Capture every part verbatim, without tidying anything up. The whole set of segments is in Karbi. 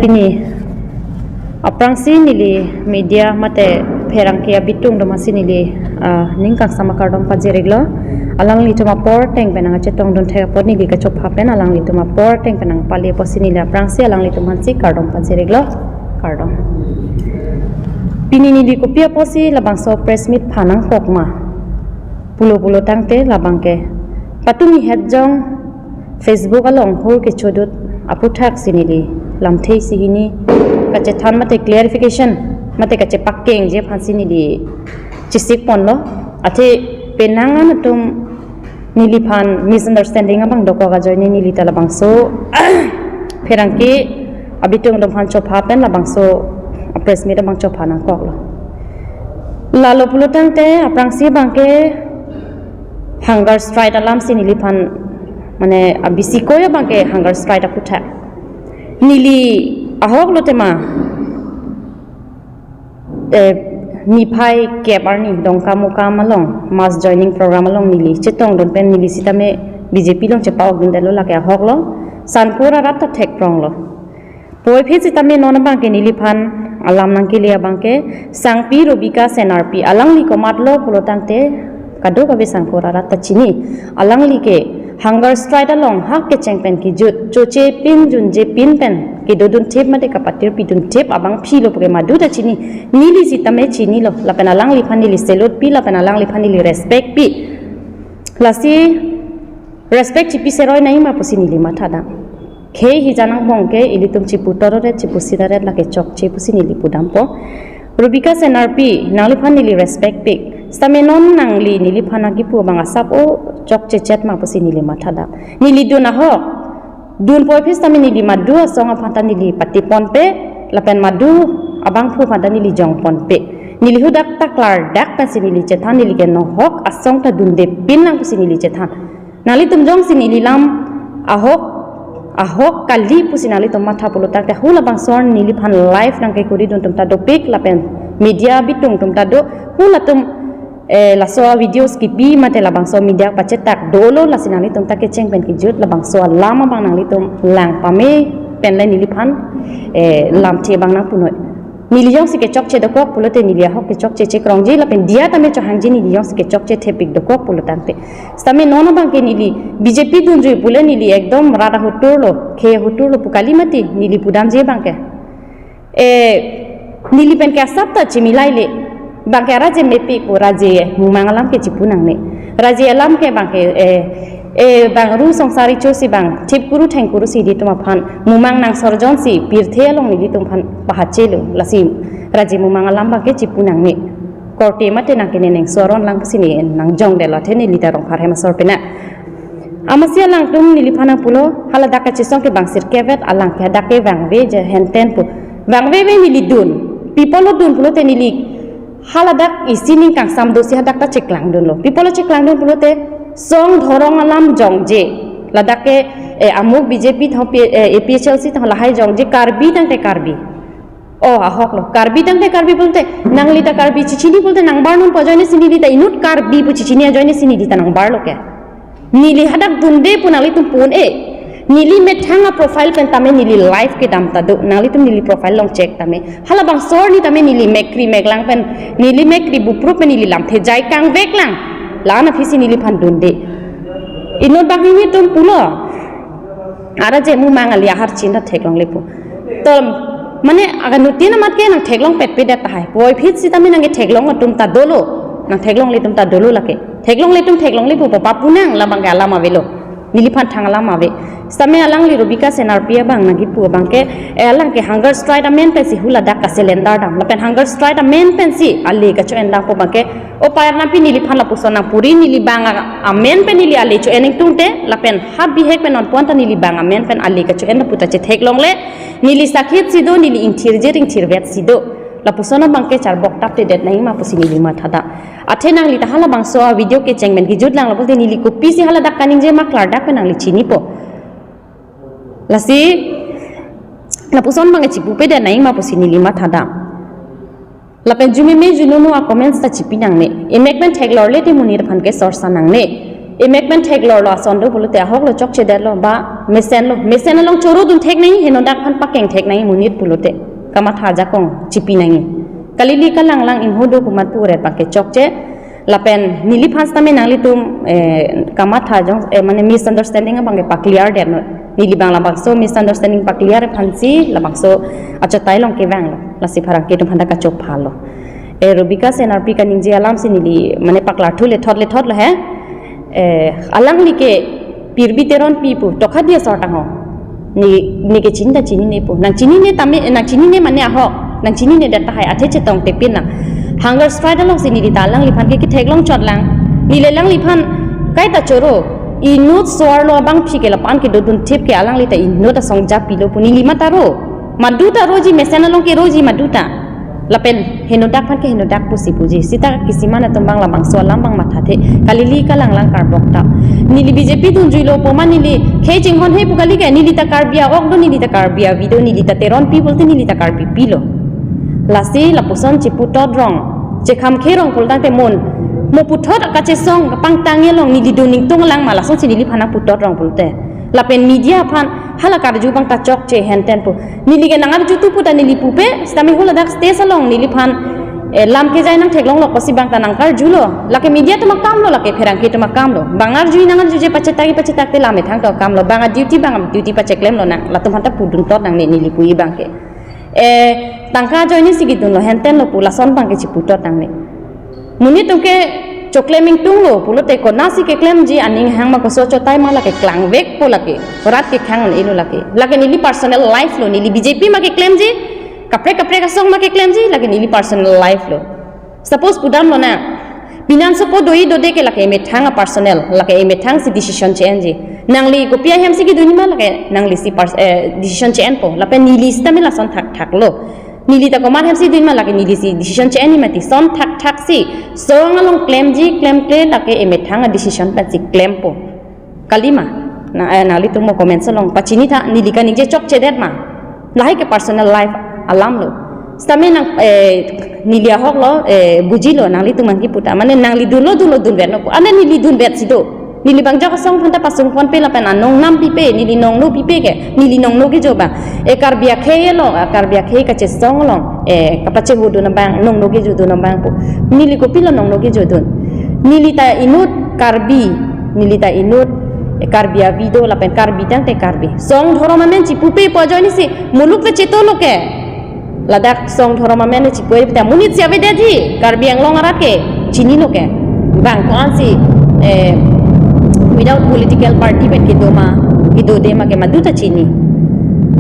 Pini aphrangsi neli media mate pherangke abitung atum aphansi neli, ah, ning kangsam akardom pajir-iklo. Alanglitum apor ateng pen nangchetongdun thek apot neli kachopha pen alanglitum apor ateng pen nangpali apotsi neli aphrangsi alanglitum aphansi kardom pajir-iklo. Kardom. Pini neli kopi apotsi labangso press meet phan nangkok ma pulo pulo tangte labangke patumi het jong Facebook along hur kechodut aphuthaksi neli lamthe isi hini kachethan mate clarification mate kachepakengji aphansi neli chesik ponlo. Athe penang an atum neliphan misunderstanding abang dokok ajoine neli ta labangso pherangke abitung atum aphan chopha pen labangso press meet abang chopha nangkoklo. Lalo pulo tangte aphrangsi abangke hunger strike alamsi neliphan, mane, abisi koi abangke hunger strike aphuthak. Neli ahok lo tema, eh, niphai kep arni Dongkamukam along mass joining program along neli chetongdun pen neli sitame B J P along chepa-okdundetlo, lake ahok lo. Sankur arat ta thekprong lo. Puvoiphit sitame non abangke neliphan alam nangkele abangke Sangpi Robika Senarpi, alangli komatlo pulo tangte kadokave Sankur arat ta chini. Alangli ke hunger strike along hak kecheng pen kejut, choche pin junje pin pen kedodun thip mate kapatir pidun thip abangpi lo puke madu ta chini. Neli sitame chinilo, lapen alangliphan neli salute pi, lapen alangliphan neli respect pi. Lasi respect chipi seroi nangji ma pusi neli mathadam. Khei hija nangbong ke ilitum chipu tororet chipu siraret lake chokche pusi neli pudampo. Robika Senarpi, nangliphan neli respect pik. Sitame non nangli neliphan nangkipu abang asap o chokche chet ma pusi neli mathadam. Neli dun ahok. Dun puvoiphit sitame neli madu asong aphan ta neli pati ponpe, lapen madu abangphu aphan ta neli jong ponpe. Neli hadak ta klardak pensi neli chethan, neli ke nohok asong ta dunde pin nang pusi neli chethan. Nanglitum jongsi neli lam ahok, ahok kali pusi nanglitum matha pulo tangte hula bangso neliphan live nangkekuri dun atum ta dopik lapen media bitung atum ta do, hulatum, eh, laso a videos kipi mate labangso media pachetak dolo, lasi nanglitum ta kecheng pen kejut labangso alam abang nanglitum lang pame penle neliphan, eh, lamthe abang nangpunoi. Neli jongsi kechokche dokok pulote neli ahok kechokche chekrongji lapen diya tame chohangji neli jongsi kechokche thepik dokok pulo tangte. Sitame non abangke neli B J P dunjui pule neli ekdom rat ahotur lo, khei ahotur lo pu kali mati neli pudamji abangke. Eh, neli pen ke asap ta chimilaile. Bangke araje mepik pu raje mumang alam ke chipu nangne. Raje alam ke bangke, eh, eh, bang ru songsari chosi bang thip kuru theng kuru si ilitum aphan mumang nangsorjon si pirthe along ilitum aphan pahachelo, lasi raje mumang alam bangke chipu nangne. Korte mate nangkene neng soron lang pusi ne nangjongdetlo, athe neli ta Rongphar hem asor pena. Amatsi alangtum neliphan nangpulo, haladak kachesong ke bang sirkevet, alang ke hadak ke vangve je henten pu. Vangve ve neli dun. Pi apotlo dun pulote neli haladak isi ning kangsam dosi hadak ta cheklangdunlo. Pi apotlo cheklangdun pulote song dhorong alam jongje. Ladak ke, eh, amuk B J P thong P-, eh, A P H L C thong lahai jongje Karbi tangte Karbi. Oh, ahok lo. Karbi tangte Karbi pulote, nangli ta Karbi chichini pulote nangbar nangpo ajoine si neli ta inut Karbi pu chichini ajoine si neli ta nangbarlo ke. Neli hadak dunde pu nanglitum pu un-e. Neli methang aprofile pen tame neli live kedam ta do. Nanglitum neli profile along check tame. Hala bangso arni tame neli mekri meklang pen, neli mekri bupru pen neli lamthe jai kangveklang. La-an aphisi neliphan dunde. Inut banghini atum pulo. Araje mumang ali ahar chin ta theklongle pu. To, mane, agar nutin amat ke nangtheklong petpedet tahai. Puvoiphit sitame nangketheklong atum ta dolo. Nangtheklongle atum ta dolo lake. Theklongle atum theklongle pu papa pu nang labangke alam avelo. Neliphan thang alam ave. Sitame alangli Robika Senarpi abang nangkipu abangke, eh, alangke hunger strike amen pensi huladak kaselendar dam. Lapen hunger strike amen pensi ale kacho-en dampo abangke, o payar nampi neliphan lapuson nangpuri, neli bang a-, amen pen neli ale cho-en ingtungte, lapen ha bihek pen nonpon ta neli bang amen pen ale kacho-en ta pu ta chetheklongle, neli sakhit si do, neli ingthirje ingthirvet si do. Lapuson abangke charbok taptedet nangji ma pusi neli mathadam. Athe nangli ta hala bangso a video kecheng pen kejut lang lapulote neli kopisi haladak kaningje ma klardak pen nangli chinipo. Lasi, lapuson abangke chipupedet nangji ma pusi neli mathadam. Lapen jumeme jununu a comments ta chipi nangne. Emek pen theklorle te monit aphan ke sorsa nangne. Emek pen theklorlo ason do pulote ahok lo chokchedetlo ba Mesen lo, mesen along choro dun thek nangji, henodak aphan pakeng thek nangji monit pulote. Kamatha ajakong chipi nangji. Kalili kalanglang ingho do pu amat pu ret abangke chokche. Lapen neliphan sitame nanglitum, eh, kamatha jong, eh, mane misunderstanding abangke pa-clear det non. Neli abang labangso misunderstanding pa-clear aphansi labangso achotai along kevang lo. Lasi pherangke atum aphanta kachophal lo. Eh, Rubika Senarpi kaningje alamsi neli mane paklar thu lethot lethot lo he. Eh, alangli ke Pirbi Teronpi pu tokha dia sor tangho. Ne, ne ke chinta chinine pu. Nangchinine tame, nangchinine mane ahok. Nangchinine det tahai, athe chetongte pinlang. Hunger strike alongsi neli ta alangliphan ke ketheklong chotlang. Neli alangliphan kaita choro. Inut so-arlo abangpi ke lapu-an kedo dun thip ke alangli ta inut asong japi lo pu neli mata ro. Madu ta roji, mesen along keroji madu ta. Lapen henodak aphan ke henodak pusi puji. Sita kisiman atum abang labangso alam abang mathathe. Kalili kalanglang karbok ta. Neli B J P dunjui lo pu ma neli khei chinghon he pu kali ke, neli ta Karbi a-ok do, neli ta Karbi avi do, neli ta Teronpi pulote neli ta Karbipi lo. Lasi lapuson chiputot rong, chekhamkhe rong pulotangte mon. Mo puthot akachesong kapangtang along neli dun ningtung lang ma lasonsi neliphan nangputot rong pulote. Lapen media aphan hala karju abang ta chokche henten pu. Neli ke nangarju tu pu ta neli pupe, sitame haladak stage along neliphan, eh, lam kejai nangtheklong lo pusi abang ta nangkarju lo. Lake media atum akam lo, lake pherangke atum akam lo. Bang arju nangarjuje pachetak pachetakte lam ethang atum akam lo. Bang a-duty abang a-duty pacheklem lonang. Latum aphanta puduntot nangne neli puji abangke. Eh, tangka ajoinesi kedun lo henten lo pu lason abangke chiputot nangne. Monit atum ke choklem ingtung lo pulote konatsi keklemji, aning hang ma koso achotai ma lake klangvekpo lake. Rat kekhang un-e lo lake. Lake neli personal life lo, neli B J P ma keklemji, kaprek kaprek asong ma keklemji, lake neli personal life lo. Suppose pudam lonang. Pinanso po doji dode ke lake emethang a-personal, lake emethangsi decision che-enji. Nangli kopi ahemsi kedunji ma lake nanglisi pers-, eh, decision che-enpo. Lapen neli sitame lason thakthak lo. Neli ta komat ahemsi dun ma lake nelisi decision che-enji mati. Son thakthaksi. Song along klemji, klemkle lake emethang a-decision pensi klempo. Kali ma. Na, eh, nanglitum mo comments along pachini tha, neli kaningje chokchedet ma. Lahai ke personal life alam lo. Sitame nang, eh, neli ahok lo, eh, buji lo, nanglitum nangkipu ta. Mane nangli dunlo, dunlo, dunvet nopo. Ane neli dunvetsi do. Neli bang ajok asong aphanta pasungponpe lapen anong nampipe, neli nongno pipe ke, neli nongno kejo abang. E Karbi akhei along, a Karbi akhei kachesong along, e kapacheho dun abang, nongno kejo dun abang pu. Neli kopilo nongno kejo dun. Neli ta inut Karbi, neli ta inut, e, Karbi avi do lapen Karbi tangte Karbi. Song dhorom amen chipupe pu ajoinesi, muluk ta cheto lo ke. Ladak song dhorom amen chipupe ta monit si avedetji, Karbi Anglong arat ke chinilo ke. Bang ko-ansi, eh, without political party pen kedo ma, kedode ma ke madu ta chini.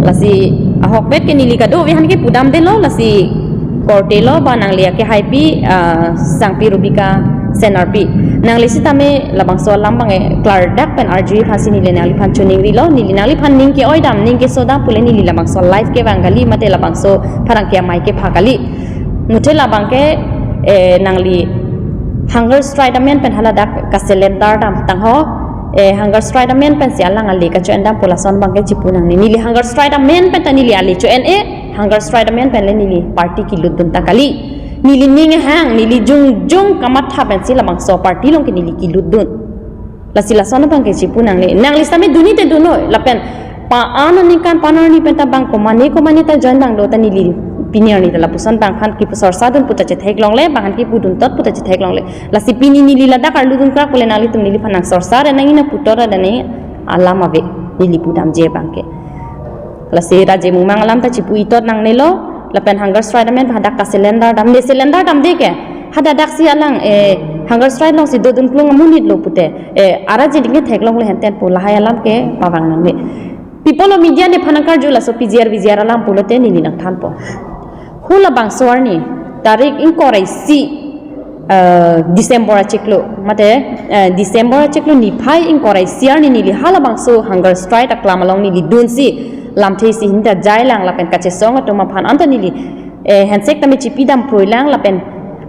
Lasi ahokpet ke neli kadokave aphan ke pudamde lo, lasi korte lo ba nangli akehaipi, ah, sangpi Rubika Senarpi. Nangli sitame labangso alam abang, eh, klardak pen arjuji aphansi neli nangliphan choningri lo, neli nangliphan ning ke-oi dam, ning keso dam pule neli labangso live kevang kali mate labangso pherangke amei kepha kali. Muthe labang ke, eh, nangli hunger strike amen pen haladak kasurrender dam tangho, eh, hunger strike amen pensi alang ale kacho-en dam pu lason abang ke chipu nangne. Neli hunger strike amen pen ta neli ale cho-en-e, hunger strike amen pen le neli party kelut dun ta kali. Neli ning hang, neli jongjong kamatha pensi labangso party along ke neli kelut dun. Lasi lason abang ke chipu nangne. Nangli sitame dunji te dunlo. Lapen pa-an aningkan pa-an arni pen ta bang komane komane ta join bang do ta neli pini arni ta lapuson bang aphan kipu sorsa dun pu ta chetheklongle, bang aphan kipu duntot pu ta chetheklongle. Lasi pini neli ladak arlu dunkrak pule nanglitum neliphan nangsorsa re nangji, nangputot re nangji alam ave, neli pudamji abang ke. Lasi Raje Mumang alam ta chipu itot nangnelo, lapen hunger strike amen hadak kasurrender dam, ne surrender damde ke. Hadaksi alang, eh, hunger strike alongsi dodun klung amonit lo pute, eh, ara jeding ketheklongle henten pu lahai alam ke pavang nangne. People of media nephan nangkarju laso P G R, V G R alam pulote neli nangthanpo. Halabangso arni, tarik ingkoi ra isi, eh, December achiklo, mate, eh, December achiklo niphai ingkoi ra isi arni neli halabangso hunger strike aklam along neli dunsi, lamthe isi hinta jailang lapen kachesong atum aphan anta neli, eh, handshake tame chipi dam pruilang lapen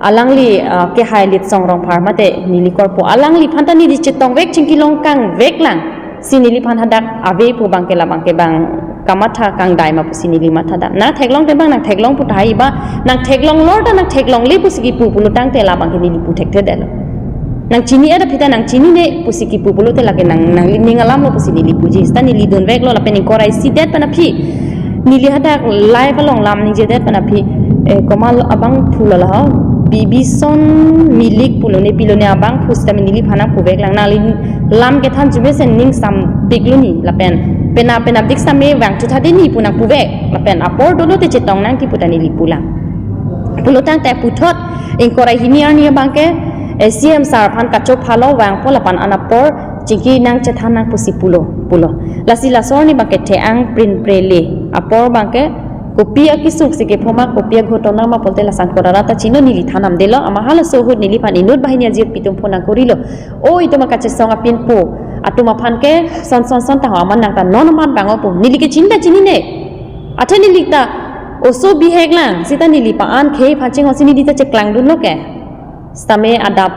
alangli, eh, kehai Litsong Rongphar mate neli korpo alangliphan ta neli chetongvek chingkilong kangveklang. Si neliphan hadak ave pu abang ke labang ke bang kamatha kangdai ma pusi neli matha dam. Nangtheklong te bang nangtheklong pu tahai ba, nangtheklong lor ta nangtheklongle pusi kipu pulotangte labang ke neli pu thekthedetlo. Nang chini ada pita nang chinine pusi kipu pulote lake nang nangli ning alamlo pusi neli puji. Seta neli dunveklo lapen ingkoi ra isi det pen aphi, neli hadak live along lam ningjedet pen aphi, eh, komat abangphu lo la ho, Bibison Milik pulo ne pilo ne abangphu sitame neliphan nangpuvek lang, nangli lam kethan chumesen ning sampiklo ni lapen penap penapdik sitame vang chutha deni pu nangpuvek lapen apor dolote chetong nangji puta neli pulang. Pulotangte puthot ingkoi ra hini arni abangke, eh, C M sir aphan kachophalo vangpo lapen anapor chingki nangchethan nang pusi pulo pulo. Lasi laso arni abangke the-ang prinpre le apor abangke kopi akesung si kephoma kopi aghotona ma pulote la sangkora rata chino neli than namdelo, ama halaso ahut neliphan inut banghini ajirpi atum phone nangkorilo. O itum akachesong apinpo atum aphan ke son son son ta ho, aman nang ta non amat vangpo pu. Neli ke chinta chinine. Athe neli ta oso bihek lang seta neli pa-an khei phan chinghon si neli ta cheklangdunlo ke. Sitame adap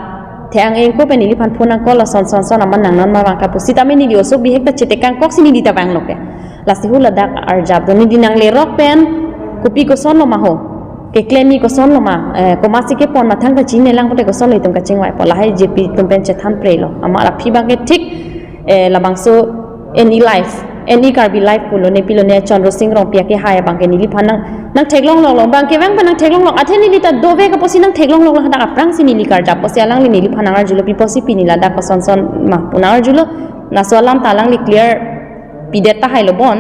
the-ang ingko pen neliphan phone nangcall lo, son son son aman nang non ma vangkap pu. Sitame neli oso bihek ta chetekangkok si neli ta vanglo ke. Lasi hu ladak arjapdun, neli nanglerok pen kopi kosonlo ma ho, keklemji kosonlo ma, eh, komatsi kepon ma thangta chinine lang pote kosonlo itum kachingvaipo, lahai J P atum pen chethanprelo. Amat aphi abangke thik, eh, labangso N E Live, N E Karbi Live pulo ne pilo ne Chandra Sing Rongpi akehai abangke neliphan nang, nangtheklongloklo, abangke vang pa nangtheklonglok. Athe neli ta dovek apotsi nangtheklongloklo, hadak aphrangsi neli karjap apotsi alangli neliphan nangarjulo, pi apotsi pini ladak koson son ma pu nangarjulo. Laso alam ta alangli clear pidet tahailo bon,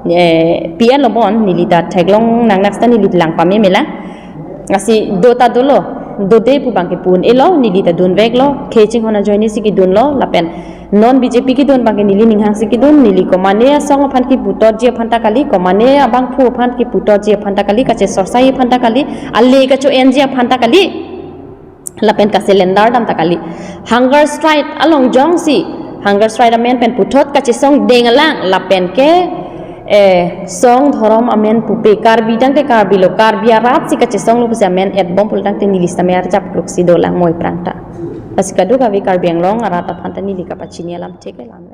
eh, P N lo bon, neli ta theklong nangnak seta neli lang pameme lang. Lasi do ta dolo, dode pu abangke pu un-elo, neli ta dunveklo, khei chinghon ajoine si kedunlo, lapen non B J P kedun abangke neli ninghang si kedun, neli komane asong aphan kiputotji aphan ta kali, komane abangphu aphan kiputotji aphan ta kali, kachesorsaiji aphan ta kali, ale kacho-enji aphan ta kali, lapen kaselendar dam ta kali. Hunger strike along jongsi, hunger strike amen pen puthot kachesong deng alang, lapen ke, eh, song dhorom amen pupe, Karbi tangte Karbi lo, Karbi arat si kachesonglo pusi amen etbom pulotangte neli sitame arjap kluk si dolang moi prang ta. Lasi kadokave Karbi Anglong arat aphan ta neli kapachini alam thek lang.